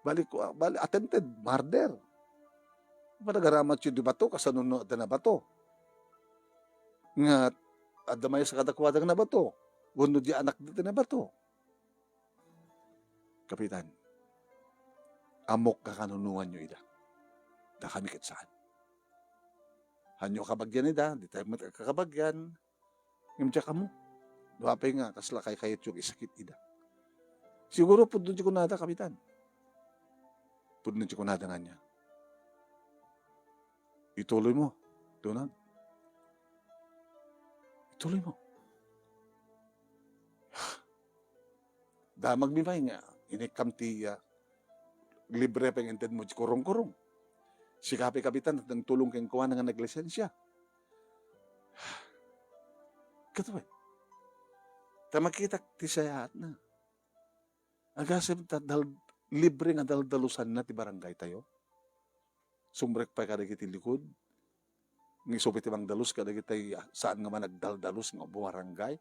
Bali, kua-, bali, attempted murder. Panagaramat yu di bato, kasano no adda nabato? Nga, adda maysa kadakuada nga nabato. Wenno di anak dita nabato. Kapitan, ammok nga kanunongan yu ida. Dakami ket saan. Hanyo kabagian ida, di tayo met kakabagyan. Ngem diak ammo. Dua pay nga, kasla kaykayat yu nga isakit ida. Siguro, pudno ti kunada, Kapitan. Pudno ti kunada nga niya. Ituloy mo, Donald. Ituloy mo. Damagmi pay nga, inikkam ti, ah, libre pay nga intedmo ti kurong-kurong. Sika pay, Kapitan, nagtulong kenkuana nga naglisensia. Kato pay. Ta makitak ti sayaatna. Agasem ta dal-, libre nga daldalusanna ti barangay tayo. Sumrek pay kadagiti likud, nga isu pay ti mangdalus kadagiti saan nga managdaldalus nga barangay,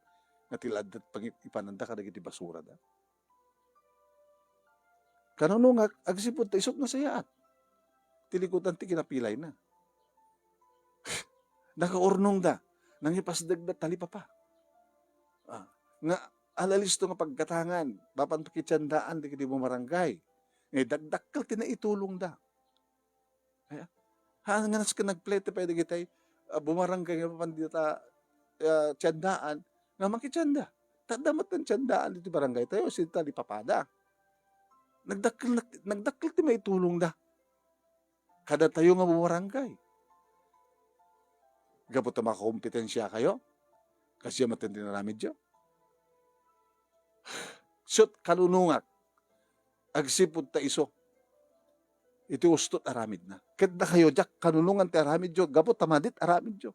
nga ti la adda pangip-ipananda kadagiti basurada. Kanunongak, agsipud ta isut nasayaat ti likudan ti kinapilayna. Nakaurnongda, nangipasdegda talipapa. Ah, nga ala listo nga paggatangan, mapan pakitiandaan dagiti bumarangay. Nga idakdakkel ti naitulongda. Aya? Ha, nga nas-, nagplete pay dagiti, ah, bumarangay nga mapan dita, ah, tiandaan, nga makitianda. Ta adda met ti tiandaan ditoy barangay tayo, sita di papada. Nagdakkel, nag-, nagdakkel ti maitulongda kadatayo nga bumarangay. Gapu ta makakompetensia kayo, kasdiay met ti inaramidyo. Sut kanunongak, agsipud ta isu iti ustot aramidna. Ket dakayo, diak kanunongan ti aramidyo, gapu ta madit aramidyo.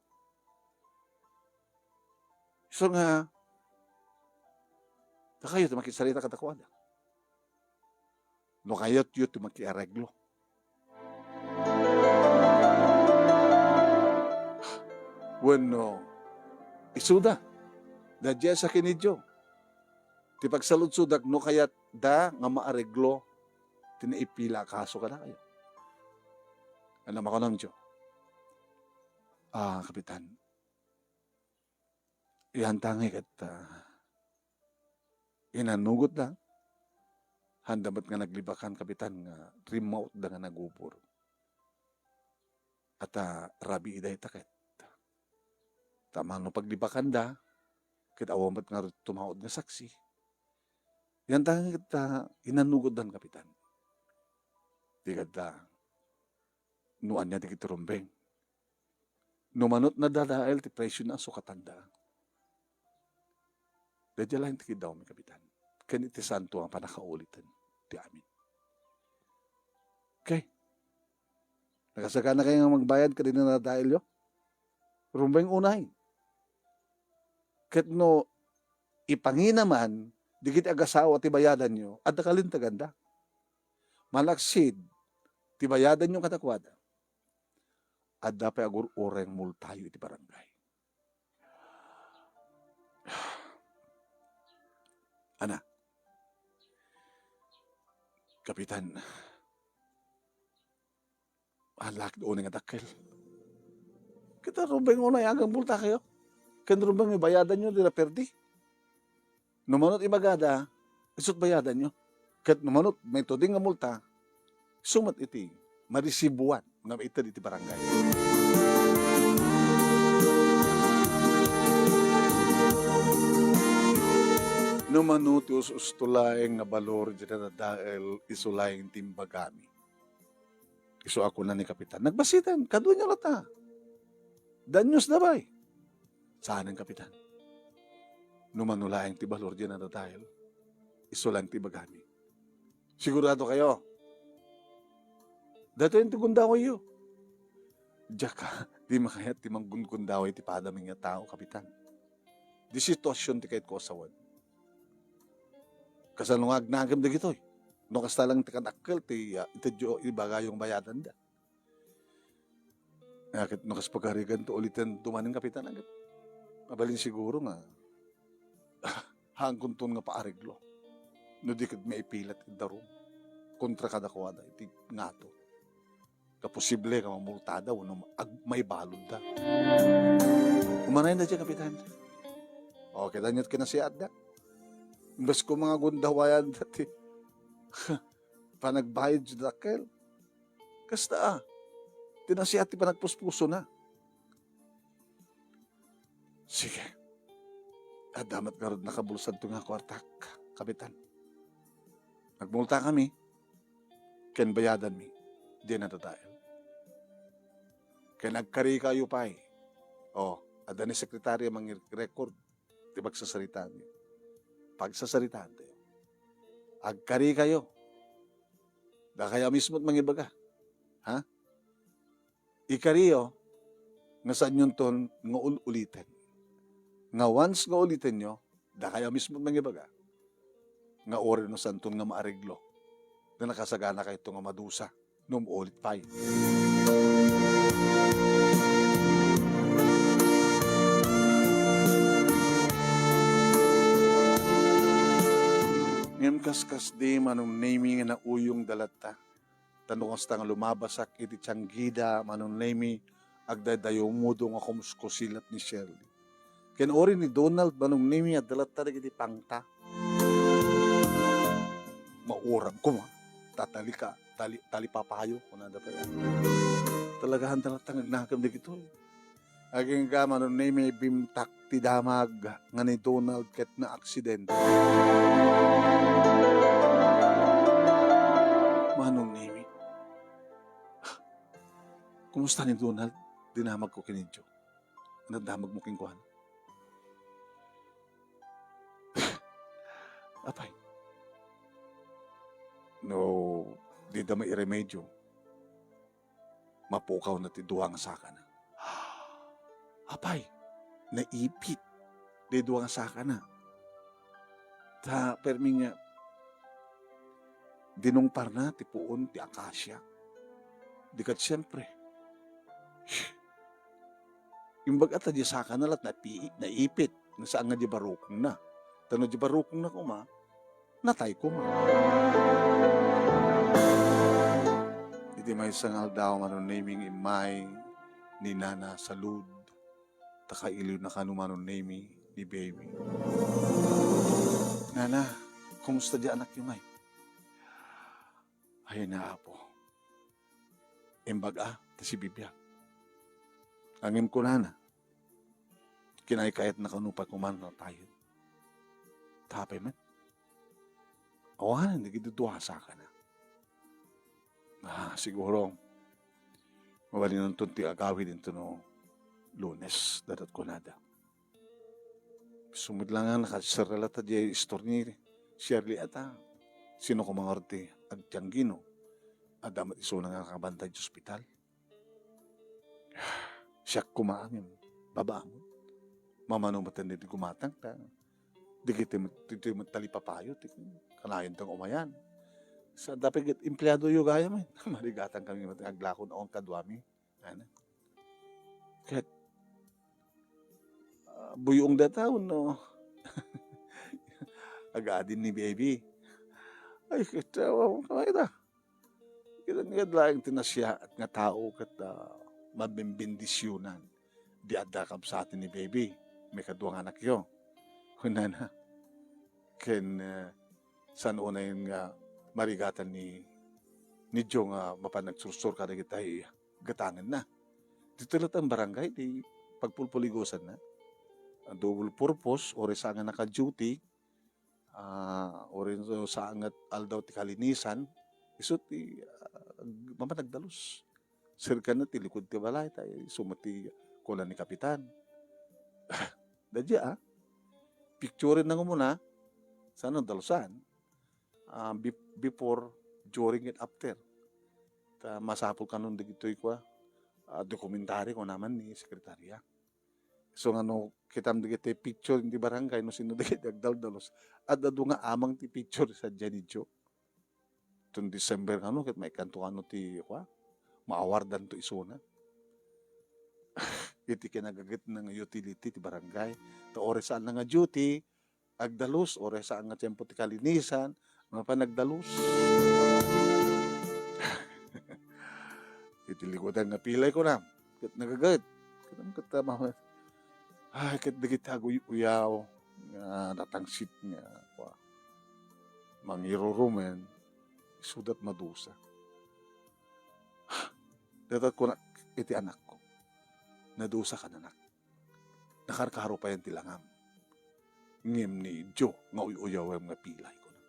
Isu nga, dakayo ti makigsarita kadakuada. No kayatyo ti makiareglo. Wenno, isuda, daydiay a sakinidyo. Ti pagsaludsodak no kayatda nga maareglo ti naipila a kaso kadakayo. Ano makunamyo? Ah, Kapitan, Yantangay ket, ah, inanugotda. Handa met nga naglibakan, Kapitan, nga rimmautda nga nagubor. Ata rabii dayta ket. Ta mano paglibakanda, ket awan met nga tumaud nga saksi. Yantangay ket, ah, inanugotdan, Kapitan. Di ket, ah, no ania dagiti rumbeng. No manut nadadael ti presiona, sukatanda. Daydiay laeng ti kiddawmi, Kapitan. Ken iti santo nga pannakauliten ti amin. Okay. Nakasagana kayo nga magbayad kadagiti nadadaelyo? Rumbeng unay. Ket no ipangina man dagiti agasawa ti bayadanyo, adda kalintaganda. Malaksid ti bayadanyo kadakuada, adda pay agur-uray nga multayo iti barangay. Ana, Kapitan, ah, lakit unay nga dakkel. Kita rumbeng unay agang multa kayo. Ken rumbeng nga bayadanyo, di na perdi. No manut ibagada, isut bayadanyo. Ket no manut maituding nga multa, isu met iti maresibuan nga maited iti barangay. No mano ti us-usto laeng nga balor iti nadadael, isu laeng ti imbagami. Isu a kuna ni Kapitan, "Nagbasiten, kaduayo latta. Danyos da bay." Saanen, Kapitan. No mano laeng ti balor diay nadadael, isu laeng ti ibagami. Sigurado kayo? Datoy ti gundawayyo. Diak a, di makayat ti manggundaway ti padami nga tao, Kapitan. Di situasion ti kayatko a sawen. Kasano nga agnagem dagitoy? No kasta lang ti kadakkel ti, ah, itedyo, ibagayo nga bayadanda. Nga ket no kas pagarigan to uliten tumanen, Kapitan, ket mabalin siguro nga, ah, haankonton nga paareglo. No di ket maipilat iti darum. kontra kadakuada iti ngato. Ta posible nga mamultada wenno ag-, maibaludda. Umanayna diay kapitan. O, kitaenyo ti kinasiatda. Imbes koma nga gundawayanda ti panagbayad ti dakkel. Kasta a, ti nasiat ti panagpuspusona. Sige. Adda met ngarud nakabulsadto nga kuartak, kapitan. Nagmultakami, ken bayadanmi, diay nadadael. Ken agkarikayo pay. O, adda ni sekretarya mangi-record ti pagsasaritaanyo. Pagsasaritaantayo. Agkarikayo. Dakayo a mismo ti mangibaga. Ha? Ikariyo nga saanyonton nga ul-uliten. Nga once nga ulitenyo, dakayo a mismo ti mangibaga nga uray no saanton nga maareglo. Ta nakasaganakayto nga madusa no umulit pay. Ngem kaskasdi, Manong Nemy, nga nauyongda latta. Ta no kasta nga lumabasak iti tianggida, Manong Nemy, agdaydayomodo nga kumuskusilat ni Shirley. Ken uray ni Donald, Manong Nemy, adda latta dagiti pangta. Mauram koma. Tatalika, tali-, talipapayo, kunada pay. Talaga, adda latta nga agnakem dagitoy. Agingga, Manong Nemy, bimtak ti damag nga ni Donald ket naaksidente. Manong Nemy, kumusta ni Donald? Dinamagko ken indio. Ano damagmo kenkuana? Apay, no dida mairemedio, mapukawna ti dua nga sakana. Apay, naipit ti dua nga sakana. Ta permi nga dinungparna ti puon ti akasia. Di ket siempre, imbag-a ta diay sakana lat napi-, naipit, nga saan nga diay barukongna. Ta no diay barukongna koma, natay koma. Iti maysa nga aldaw, Manong Nemy, nga immay ni Nana Salud, ta kailiwna kano, Manong Nemy, ni Baby. Nana, kumusta diay anakyo ngay? Ay na, Apo. Imbag-a ti sibibiag. Ngem kunana, kinaykayatna kano pay koma a natayen. Ta apay met, awanen dagiti dua a sakana. Ah, siguro, mabalinanton ti agawid intono Lunes, dadat kunada. Isu met la nga nakaserrela ta diay istor ni Shirley a ta. Sino koma ngarud ti agtianggino? Adda met isuna nga nakabantay ti ospital. Siak koma ngem babaen. Mamano met dagiti gumatang ta dagiti met, dagiti met talipapayo ti kanayon ta nga umayan. Sa dapay ket empleadoyo gayam, eh. Marigatan kami met nga aglako awan kaduami. Ano? Ket, ah, buyong data wenno agadin ni Baby. Ay, ket, ah, kamay da. Ket ania laeng ti nasiaat nga tao ket, ah, mabimbindisionan. Di adda kabsaten ni Baby, maikadua nga anakyo. Kunana. Ken, eh, saan unayen nga marigatan ni, ni Joe nga mapan nagsursur kadagiti gatangenna. Ditoy latta a barangay ti pagpulpuligosanna. A double purpose, uray saan nga naka-duty, ah, uray no saan nga aldaw ti kalinisan, isu ti, ah, mapan nagdalus. Serkana ti likud ti balay, ta isu met ti kuna ni Kapitan. Dadia, ah. Picture-enna nga umuna, saan nga dalusan? Ah, be-, before, during, and after. Ta masapul kanon dagitoy kua, ah, dokumentary, kuna man ni sekretarya. So, nga no kitam dagiti picture iti barangay, no sino dagiti agdaldalus, adda adu nga amang ti picture sadiay ni Joe. Ton December kano, ket maikkanto kano ti, kua, maawardanto isuna. Iti kinagagetna nga utility ti barangay. Ta uray saan nga duty, agdalus, uray saan nga tiempo ti kalinisan, mapan nagdalus. Ti likudan nga pilay, kunam, ket nagaget. Kunam ket, ah, mama, ay, ket dagiti aguy-uyaw nga natangsit nga, kua, mangirurumen, isuda ti madusa. Dayta kunak iti anakko, "Nadusaka, anak. Nakarkaro payen ti langam. Ngem ni Dio nga uy-uyawem nga pilay," kuna.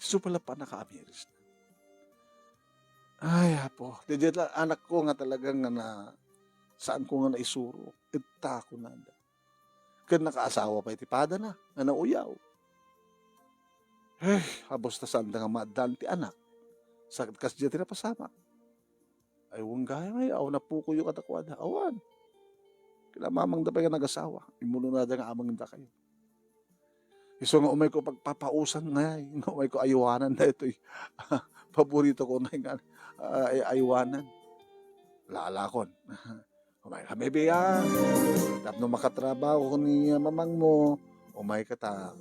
Isu pay la pannakaamirisna. Ay, Apo, daydiay la anakko nga talagang nga na, saanko nga naisuro. Etta, kunada. Ken nakaasawa pay ti padana nga nauyaw. Eh, abus ta saanda nga maaddaan ti anak. Sa-, kasdiay ti napasamak. Ay, wen gayam, ay, awan a pukoyo kadakuada. Awan. Kinamamangda pay nga nagasawa. Immunonada nga amangdakayo. Isu nga umayko pagpapausan ngay, nga umayko aywanan daytoy. Paboritoko ngay nga, ah, ay-, aywanan. Laalakon. Umayka, baby, ah. Tapno makatrabaho ni mamangmo, umayka ta,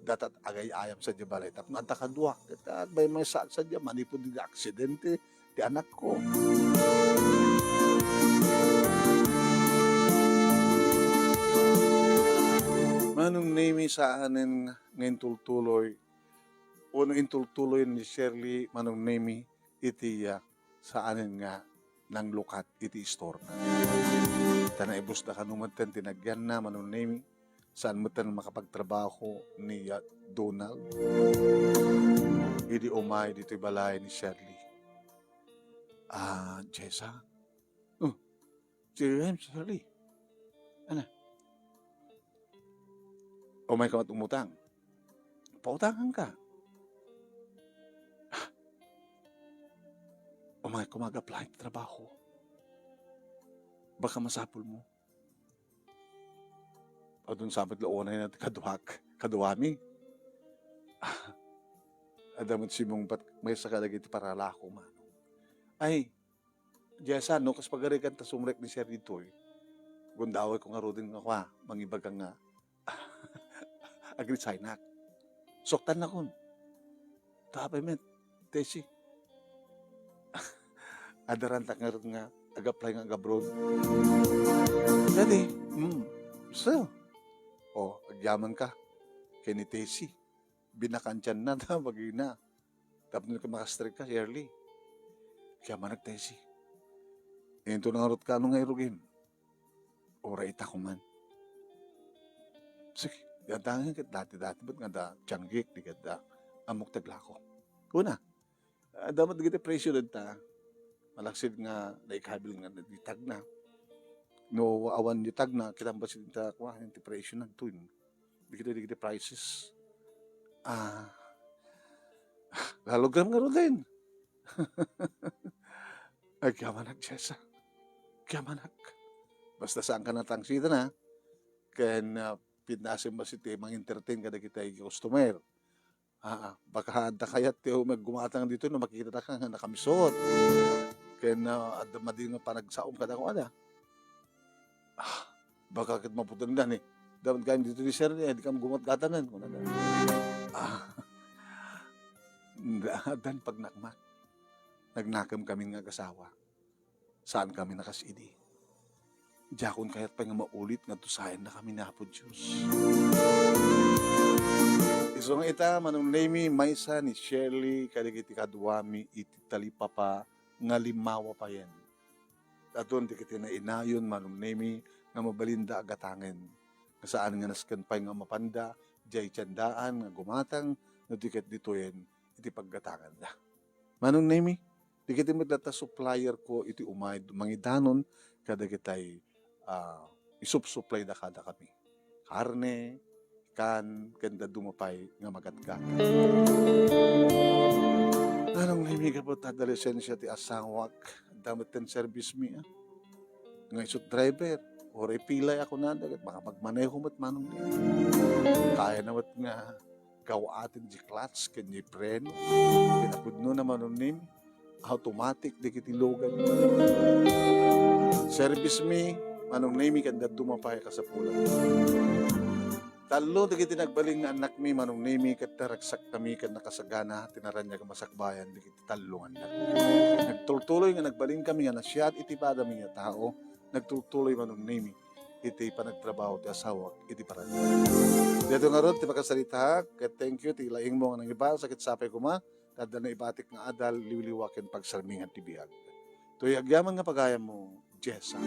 dayta agay-ayam sadiay balay. Tapno adda kaduak, ket agmaymaysaak sadiay, manipud iti aksidente ti anakko. Manong Nemy, saanen nga intultuloy, wenno intultuloy ni Shirley, Manong Nemy, iti, ah, saanen nga nanglukat iti istorna. Ta naibusda kano metten ti nagyanna, Manong Nemy, saan metten makapagtrabaho ni, ah, Donald idi umay ditoy balay ni Shirley. Ah, Jessa? Oh, Shirley, Shirley. Ana? Umayka met umutang. Pautanganka. Umay koma nga apply ti trabaho. Baka masapulmo. Adun sa met la unay na ti kaduak, kaduami. Adda met simmungbat, maysa kadagiti paralako, Manong. Ay, Jessa, no, kas pagarigan ta sumrek ni Sir ditoy, gundawayko ngaruden nga kua, mangibaga nga ag-resignak. Suktannakon. Ta apay met, Tessie? Adarantak ngarud nga ag-apply nga ag-abroad. Dadi, hmm, so, oh, agyamanka ken ni Tessie. Binakantianna ta bagina. Tapno ka makastrek ka, Shirley. Agyamanak, Tessie. Inton nangarot ka, ano nga irugim? Uray ita kuman. Sige, dandangan ket dati-dati met nga da tianggik, di ket da ammok ti aglako. Kuna, adda met dagiti presyo dita. Malaksid nga naikabil nga di tagna. No awan di tagna, kita met dita, kua, ti presyo na ditoy. Dagiti, dagiti prices. Ah, lalo gayam ngaruden. Agyamanak, Jessa. Agyamanak. Basta saanka natangsitan, ha? Ken, ah, pinasem met ti mangentertain kadagiti customer. Ah, ah, baka adda kayat ti umay gumatang ditoy no makitaka nga nakamisot. Ken, ah, adda madi nga panagsaom kadakuada. Ah, baka ket maputengdan, eh. Dapat gayam ditoy ni Sir, eh, di kam gumatgatangen, kunada. Ah, addan pagnakmak. Nagnakem kami nga agasawa. Saan kami nakas idi. Diakon kayat pay nga maulit nga adtosaenna kami ni Apo Dios. Isu nga ita, Manong Nemy, maysa ni Shirley kadagiti kaduami iti talipapa nga limawa payen. Adun dagiti nainayon, Manong Nemy, nga mabalinda a gatangen, nga saan nga nasken pay nga mapanda diay tiendaan nga gumatang no di ket ditoyen iti paggatanganda. Manong Nemy, dagiti met latta supplierko iti umay mangidanon kadagitay, ah, isupsupplyda kadakami. Karne, kan, ken dadduma pay nga magatgatang. Manong Nemy, gapu ta adda lisensia ti asawak, adda met ten service mi, ah. Nga isut driver, uray pilay a kunada, ket makapagmaneho met, Manong Nemy. Kayana met nga gawaten di clutch ken di preno. Kinapudnona, Manong Nemy, automatic dagiti lugan. Service mi, Manong Nemy, ken dadduma pay a kasapulan. Tallo dagiti nagbalin nga annakmi, Manong Nemy, ket naragsakkami ket nakasagana ti naraniag a masakbayan dagiti tallo nga annak. Nagtul-, Tuloy nga nagbalinkami nga nasiad iti padami nga tao, nagtultuloy man unnimi iti panagtrabaho ti asawak iti barangay. Daytoy ngarud ti makasarita, ket thank you ti laingmo nga nangibasa ket sapay koma, ta adda naibatik nga adal, liwliwa ken pagsarmingan ti biag. Toy agyaman nga pagayammo, Jessa.